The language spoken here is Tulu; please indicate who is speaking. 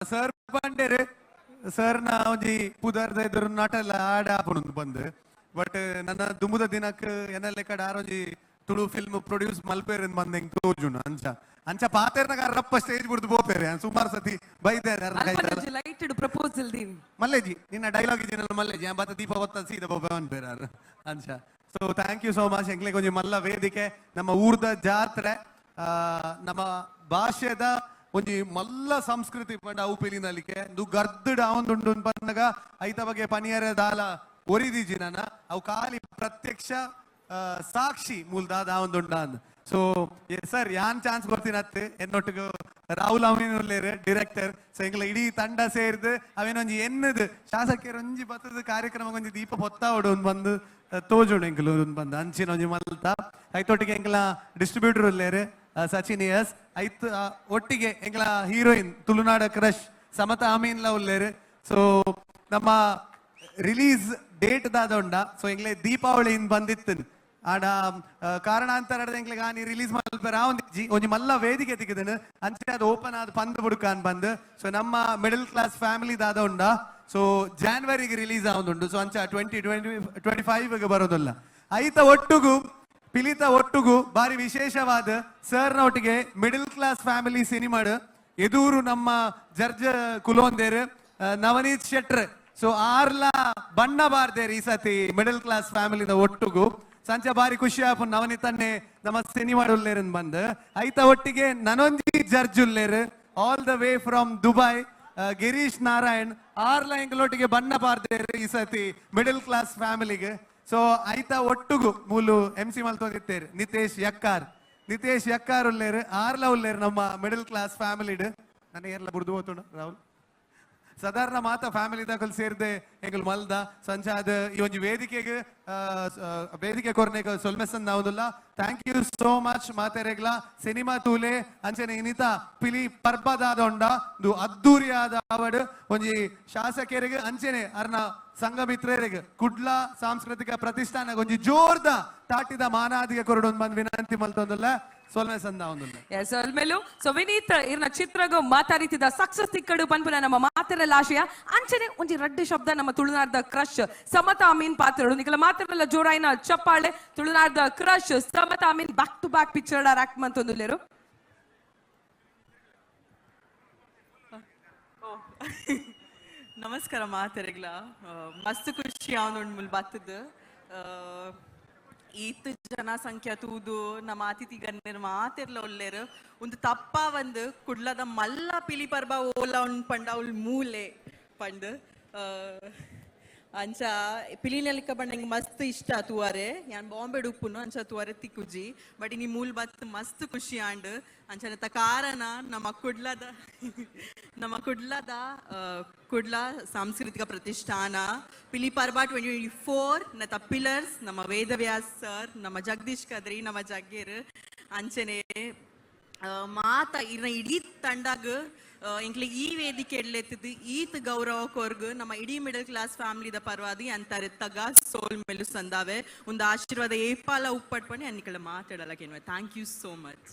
Speaker 1: ಸರ್ ಪಂಡೇರು ಸರ್ನ ಒಂಜಿ ಪುದರ್ದ ಎದುರು ನಟಲ ಆಡ ಆಪುಂಡು ಬಂದು. ಬಟ್ ನನ್ನ ದುಂಬುದ ದಿನಕ್ ಎನ್ನ ಲೆಕ್ಕಡ್ ಆರೊಂಜಿ ತುಳು ಫಿಲ್ಮ್ ಪ್ರೊಡ್ಯೂಸ್ ಮಲ್ಪೇರ್ ಬಂದ್ ಎಂಕ್ ತೋಜುಂಡು. ಅಂಚ ಅಂಚ ಪಾತೆರ್ನಗ ರಪ್ಪ ಸ್ಟೇಜ್ ಬುಡ್ದು ಪೋಪೇರೆ. ಸುಮಾರು ಸತಿ ಬೈದೇರ್ ಅರ್ನ ಕೈತಲ್.
Speaker 2: Lighted proposal ದೀನಿ.
Speaker 1: ಮಲ್ಲೇಜಿ, ನಿನ್ನ ಡೈಲಾಗ್ ಇದ್ದೀನಲ್ಲ ಮಲ್ಲೇಜಿ, ಆ ಬತ್ತ ದೀಪ ಹೊತ್ತ ಸೀದ ಪೋಪೆ ಅನ್ಪೇರಾರು ಅಂಚ. So thank you so much. ಎಂಕ್ಲೆಗ್ ಒಂಜಿ ಮಲ್ಲ ವೇದಿಕೆ, ನಮ್ಮ ಊರ್ದ ಜಾತ್ರೆ, ನಮ್ಮ ಭಾಷೆದ ಒಂಜಿ ಮಲ್ಲ ಸಂಸ್ಕೃತಿ ಪಂಡ ಅವು ಪಿಲಿನಲಿಕೆ. ಇಂದು ಗರ್ದಡ್ ಆವೊಂದುಂಡು ಪನ್ನಗ ಐತ ಬಗ್ಗೆ ಪನಿಯರೆ ದಾಲ ಒರಿದಿಜಿ ನನ. ಅವು ಖಾಲಿ ಪ್ರತ್ಯಕ್ಷ ಸಾಕ್ಷಿ ಮೂಲ ದಾದ ಆವೊಂದುಂಡ ಅಂದ್. ಸೊ ಸರ್, ಯಾನ್ ಚಾನ್ಸ್ ಕೊರ್ತಿನತ್ತು. ಎನ್ನೊಟ್ಟಿಗೆ ರಾಹುಲ್ ಅಮೀನ್ ಉಲ್ಲೇರ್ ಡಿರೆಕ್ಟರ್. ಸೊ ಎಂಕ್ಲ ಇಡೀ ತಂಡ ಸೇರ್ದು ಅವೇನೊಂಜಿ ಎನ್ನದು ಶಾಸಕರು ಒಂಜಿ ಬತ್ತದ ಕಾರ್ಯಕ್ರಮ ಒಂಜಿ ದೀಪ ಪೊತ್ತಾವಡು ಒಂದ್ ಬಂದು ತೋಜುಂಡು ಎಂಕ್ಲು ಒಂದ್ ಬಂದು ಅಂಚಿನ ಒಂಜಿ ಮಲ್ತ. ಐತೊಟ್ಟಿಗೆ ಎಂಕ್ಲ ಡಿಸ್ಟ್ರಿಬ್ಯೂಟರ್ ಉಲ್ಲೇರ್ ಸಚಿನ್ ಎಸ್. ಐತ್ ಒಟ್ಟಿಗೆ ಎಂಕ್ಲ ಹೀರೋಯಿನ್, ತುಳುನಾಡ ಕ್ರಶ್ ಸಮತಾ ಅಮೀನ್ಲ ಉಲ್ಲೇರ್. ಸೊ ನಮ್ಮ ರಿಲೀಸ್ ಡೇಟ್ ದಾದ ಉಂಡ? ಸೊ ಎಂಕ್ಲೆ ದೀಪಾವಳಿ ಬಂದಿತ್ತು. ಆಡ ಕಾರಣಾಂತರ ಎಂಕ್ಲೆಗ್ ಆನಿ ರಿಲೀಸ್ ಮಲ್ಪೆರ ಒಂಜಿ ಒಂಜಿ ಮಲ್ಲ ವೇದಿಕೆ ತಿಕ್ಕಿದನು. ಅಂಚೆ ಅದು ಓಪನ್ ಆದ್ ಪಂದ್ ಬುಡುಕಾನ್ ಬಂದ್. ಸೊ ನಮ್ಮ ಮಿಡಲ್ ಕ್ಲಾಸ್ ಫ್ಯಾಮಿಲಿ ದಾದ ಉಂಡ, ಸೊ ಜಾನ್ವರಿಗೆ ರಿಲೀಸ್ ಆವೊಂದುಂಡು. ಸೊ ಅಂಚ 2025 ಬರೋದಿಲ್ಲ. ಐತ ಒಟ್ಟುಗು, ಪಿಲಿತ ಒಟ್ಟುಗು ಬಾರಿ ವಿಶೇಷವಾದ ಸರ್ನ ಒಟ್ಟಿಗೆ ಮಿಡಲ್ ಕ್ಲಾಸ್ ಫ್ಯಾಮಿಲಿ ಸಿನಿಮಾಡ್ ಎದೂರು ನಮ್ಮ ಜಡ್ಜ್ ಕುಲೋಂದೇರ್ ನವನೀತ್ ಶೆಟ್ರ್. ಸೊ ಆರ್ಲ ಬಣ್ಣ ಬಾರ್ದೇರ್ ಈ ಸತಿ ಮಿಡಲ್ ಕ್ಲಾಸ್ ಫ್ಯಾಮಿಲಿದ ಒಟ್ಟುಗು. ಸಂಚ ಬಾರಿ ಖುಷಿ ಆಪು ನವನೀತ್ ಅನ್ನೆ ನಮ್ಮ ಸಿನಿಮಾ ಉಲ್ಲೇರ್ ಬಂದ್. ಐತ ಒಟ್ಟಿಗೆ ನನೊಂಜಿ ಜಡ್ಜ್ ಉಲ್ಲೇರ್, all the way from Dubai, Girish Narayan. ಆರ್ಲ ಎಂಗ್ಲೊಟ್ಟಿಗೆ ಬಣ್ಣ ಬಾರ್ದೇರ್ ಈ ಸತಿ ಮಿಡಲ್ ಕ್ಲಾಸ್ ಫ್ಯಾಮಿಲಿಗೆ. ಸೊ ಐತ ಒಟ್ಟುಗು ಮೂಲು ಎಂ ಸಿ ಮಲ್ತೊಂದಿತ್ತೇರ್ ನಿತೇಶ್ ಯಕ್ಕಾರ್. ನಿತೇಶ್ ಯಕ್ಕಾರ್ ಉಲ್ಲೇರ್, ಆರ್ಲ ಉಲ್ಲೇರ್ ನಮ್ಮ ಮಿಡಲ್ ಕ್ಲಾಸ್ ಫ್ಯಾಮಿಲಿಡ್. ನನ್ನ ಏರ್ಲ ಬುಡ್ದು ಹೋತುಂಡು ರಾಹುಲ್. ಸಾಧಾರಣ ಮಾತ ಫ್ಯಾಮಿಲಿ ದಾಕಲ್ ಸೇರ್ದೆ ಎಂಕುಲು ಮಲ್ದ. ಸಂಚಾದ ಈ ಒಂಜಿ ವೇದಿಕೆಗೆ ವೇದಿಕೆ ಕೊರ್ನೆಗ್ ಸೊಲ್ಮೆಸನ್ ನಾವುದಿಲ್ಲ. Thank you so much ಮಾತೆರೆಗ್ಲ. ಸಿನಿಮಾ ತೂಲೆ. ಅಂಚನೆ ಇನಿತ ಪಿಲಿ ಪರ್ಬದಾದೊಂಡ ಇದು ಅದ್ದೂರಿಯಾದ ಆವಡ್. ಒಂಜಿ ಶಾಸಕರಿಗೆ, ಅಂಚನೆ ಅರ್ನ ಸಂಘ ಮಿತ್ರರಿಗೆ, ಕುಡ್ಲ ಸಾಂಸ್ಕೃತಿಕ ಪ್ರತಿಷ್ಠಾನ ಒಂಜಿ ಜೋರ್ದ ತಾಟಿದ ಮಾನಾದಿಗೆ ಕೊರಡೊಂದು ಬಂದ್ ವಿನಂತಿ ಮಲ್ತೊಂದುಲ್ಲ. ಸೊಲ್ಮೆ ಸಂದಾವೊಂದುಲ್ಲ.
Speaker 2: ಎಸ್, ಅಲ್ಮೇಲು ಸೊ ವಿನೀತ್ ಇರ್ನ ಚಿತ್ರಗ್ ಮಾತಾರಿತಿದ ಸಕ್ಸಸ್ ತಿಕ್ಕಡು ಪನ್ಪುನ ನಮ್ಮ ಮಾತೆರೆಲ್ಲ ಆಶಯ. ಅಂಚನೆ ಒಂಜಿ ರಡ್ಡು ಶಬ್ದ ನಮ್ಮ ತುಳುನಾಡ್ದ ಕ್ರಶ್ ಸಮತಾ ಅಮೀನ್ ಪಾತ್ರರು. ನಿಕಲ ಮಾತೆರೆಲ್ಲ ಜೋರಾಯಿನ ಚಪ್ಪಾಳೆ. ತುಳುನಾಡ್ದ crush Samata Amin back to back picture act ಮಂತೊಂದುಲ್ಲೇರು.
Speaker 3: ನಮಸ್ಕಾರ ಮಾತೆರೆಗ್ಲ. ಮಸ್ತ್ ಖುಷಿ ಅವನುಂಡು ಮುಲ್ ಬತ್ತದ. ಈತ್ ಜನಸಂಖ್ಯೆ ತೂದು, ನಮ್ಮ ಅತಿಥಿ ಗಣ್ಯರು ಮಾತೆರ್ಲ ಒಲ್ಲೆರ್. ಒಂದು ತಪ್ಪ ಒಂದು ಕುಡ್ಲದ ಮಲ್ಲ ಪಿಲಿ ಪರ್ಬ ಓಲ ಉಂಡು ಪಂಡ ಅವ್ಳು ಮೂಲೆ ಪಂಡ್. ಅಂಚ ಪಿಲಿನಲಿಕ ಪಂಡ ಎಂಕ್ ಮಸ್ತ್ ಇಷ್ಟ ತೂವರೆ. ಯಾನ್ ಬಾಂಬೆಡ್ ಉಪ್ಪುನು, ಅಂಚ ತೂವರೆ ತಿಕ್ಕುಜಿ. ಬಟ್ ಇನಿ ಮೂಲ್ ಬತ್ ಮಸ್ತ್ ಖುಷಿ ಆಂಡ್. ಅಂಚನೆ ಕಾರಣ ನಮ್ಮ ಕುಡ್ಲದ ಕುಡ್ಲ ಸಾಂಸ್ಕೃತಿಕ ಪ್ರತಿಷ್ಠಾನ ಪಿಲಿ ಪರ್ಬ 2024 ನತ ಪಿಲ್ಲರ್ಸ್ ನಮ್ಮ ವೇದವ್ಯಾಸ್ ಸರ್, ನಮ್ಮ ಜಗದೀಶ್ ಕದ್ರಿ, ನಮ್ಮ ಜಗ್ಗೇರ್, ಅಂಚನೆ ಮಾತ ಇರ್ನ ಇಡೀ ತಂಡಗ್ ಎಂಕ್ಲೆ ಈ ವೇದಿಕೆ ಎಡ್ಲೆತ್ತದು ಈತ್ ಗೌರವ ಕೊರ್ಗ್ ನಮ್ಮ ಇಡೀ ಮಿಡಲ್ ಕ್ಲಾಸ್ ಫ್ಯಾಮಿಲಿದ ಪರವಾದಿ ಅಂತಾರೆ ತಗ ಸೋಲ್ ಮೇಲು ಸಂದಾವೆ. ಒಂದು ಆಶೀರ್ವಾದ ಏಪಾಲ ಉಪ್ಪಟ್ಪಣಿ ಅನ್ನಿಕಳ ಮಾತಾಡಲ್ಲ. Thank you so much.